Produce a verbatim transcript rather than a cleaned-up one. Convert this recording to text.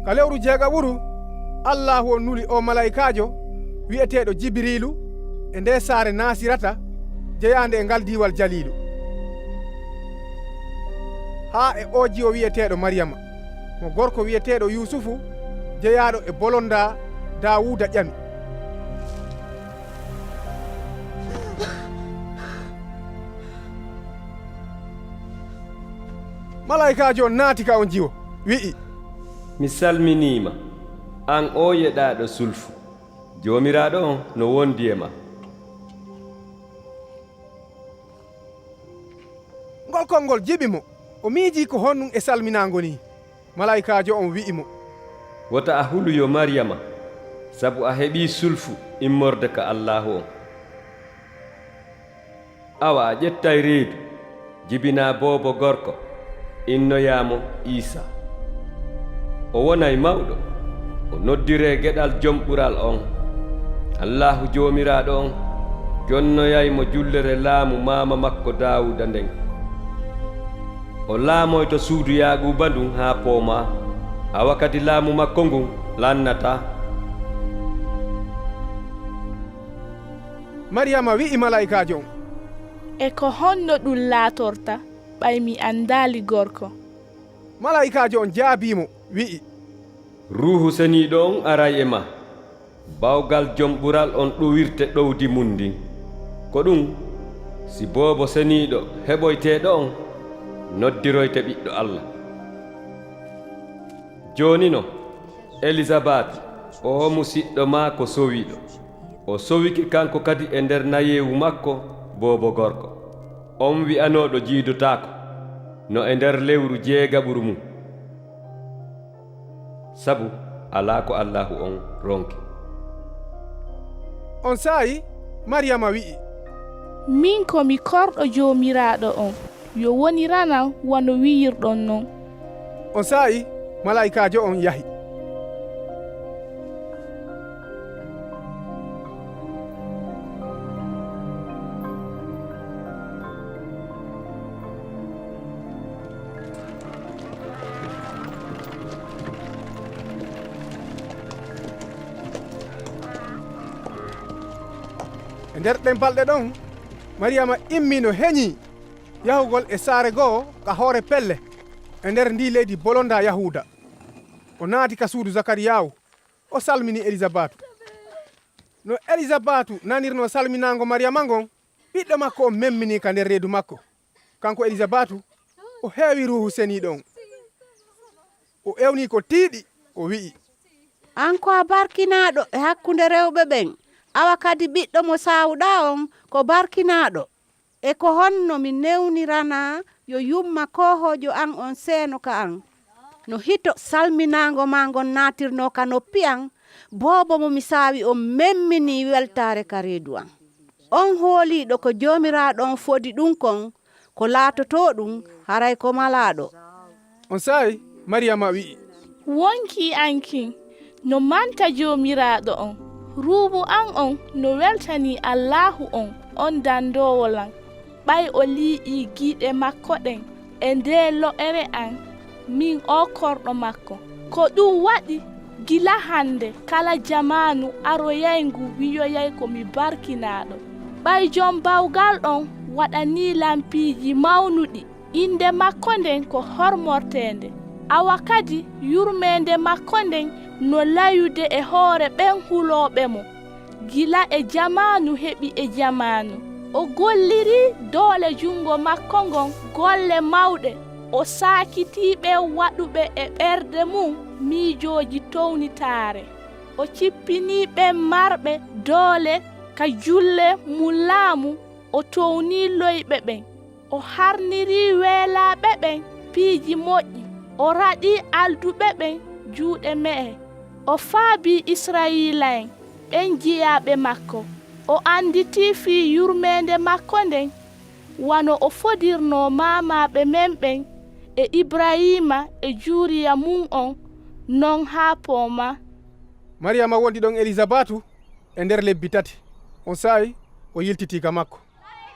Ka lewru jeegaɓuru, Allaahu on nuli oo malaykaajo wi'eteeɗo Jibiriilu e ndee saare Naasirata, jeyaande e ngal diiwal Jaliilu, haa e oo jiwo wi'eteeɗo Mariyama, mo gorko wi'eteeɗo Yuusufu, jeyaaɗo e bolondaa Daawuuda ƴami. Malaykaajo on naati ka on jiwo, wi'i. Mi salminii ma, an oo yeɗaaɗo sulfu. Joomiraaɗo on no wondi e ma. Ngol konngol jiɓi mo, o miijii ko honɗun e salminaango nii. Malaykaajo on wi'i mo. Wota a hulu yo Mariyama, sabu a heɓii sulfu immorde ka Allaahu on. Awa a ƴettay reedu, jibinaa boobo gorko, innoyaa mo Iisaa. O wonay mawɗo, o noddiree geɗal Jom Ɓural on. Allaahu Joomiraaɗo on jonnoyay mo jullere laamu maama makko Daawuuda nden. O laamoyto suudu Yaaquuba ndun haa poomaa, awa kadi laamu makko ngun lannataa. Mariyama wi'i malaykaajo on. E ko honno ɗun laatorta, ɓay mi andaali gorko? Malaykaajo on jaabii mo, wi'i. Ruuhu Seniiɗo on aray e maa, bawgal Jom Ɓural on ɗuwirte ɗowdi mun ndin. Ko ɗun, si boobo seniiɗo heɓoyteeɗo on noddiroyte ɓiɗɗo Alla. Jooni non, Elizabaatu, oo musiɗɗo maa ko sowiiɗo. O sowike kanko kadi e nder nayeewu makko boobo gorko. On wi'anooɗo jiidotaako, no e nder lewru jeegaɓuru mun. Sabu alaa ko Allaahu on ronki. On saa'i, Mariyama wi'i. Min ko mi korɗo Joomiraaɗo on. Yo woniran an wano wi'irɗon non. On saa'i, malaykaajo on yahi. E nder ɗen balɗe ɗon, Mariyama immii no heñii yahugol e saare goo ka hoore pelle e nder ndii leydi bolondaa Yahuuda. O naati ka suudu Zakariyaawu, o salmini Elizabaatu. No Elizabaatu nanirnoo salminaango Mariyama ngon, ɓiɗɗo makko on memminii ka nder reedu makko. Kanko Elizabaatu, o heewi Ruuhu Seniiɗo on. O ewnii ko tiiɗi, o wi'i. An ko a barkinaaɗo e hakkunde rewɓe ɓen, awa kadi ɓiɗɗo mo saawuɗaa on ko barkinaaɗo. E ko honno mi newniranaa yo yumma koohoojo an on seeno ka an? No hito salminaango maa ngon naatirnoo ka noppi an, boobo mo mi saawi on memminii weltaare ka reedu an. On hooliiɗo ko Joomiraaɗo on fodi ɗun kon, ko laatotoo ɗun, haray ko malaaɗo. On saa'i, Mariyama wi'i. Wonkii an kin, no manta Joomiraaɗo on. Ruuhu an on no weltanii Allaahu on, on dandoowo lan. Ɓay o liiƴii giiɗe makko ɗen e ndee lo'ere an, min oo korɗo makko. Ko ɗun waɗi, gila hande, kala jamaanu aroyay ngu wi'oyay ko mi barkinaaɗo. Ɓay Jom Bawgal on waɗanii lan piiji mawnuɗi. Innde makko nden ko hormorteende. Awa kadi yurmeende makko nden no layude e hoore ɓen hulooɓe mo, gila e jamaanu heɓi e jamaanu. O gollirii doole jungo makko ngon golle mawɗe. O saakitii ɓen waɗuɓe e ɓerɗe mun miijooji townitaare. O cippinii ɓen marɓe doole ka julle mun laamu, o townii loyɓe ɓen. O harnirii weelaaɓe ɓen piiji moƴƴi, o raɗii alduɓe ɓen juuɗe me'e. O faabii Isra'iila'en ɓen jiyaaɓe makko. O anditii fii yurmeende makko nden, wano o fodirnoo maamaaɓe men ɓen e Ibrahiima e juriya mun on, non haa poomaa. Mariyama wondi ɗon Elizabaatu e nder lebbi tati. On saa'i o yiltitii ka makko.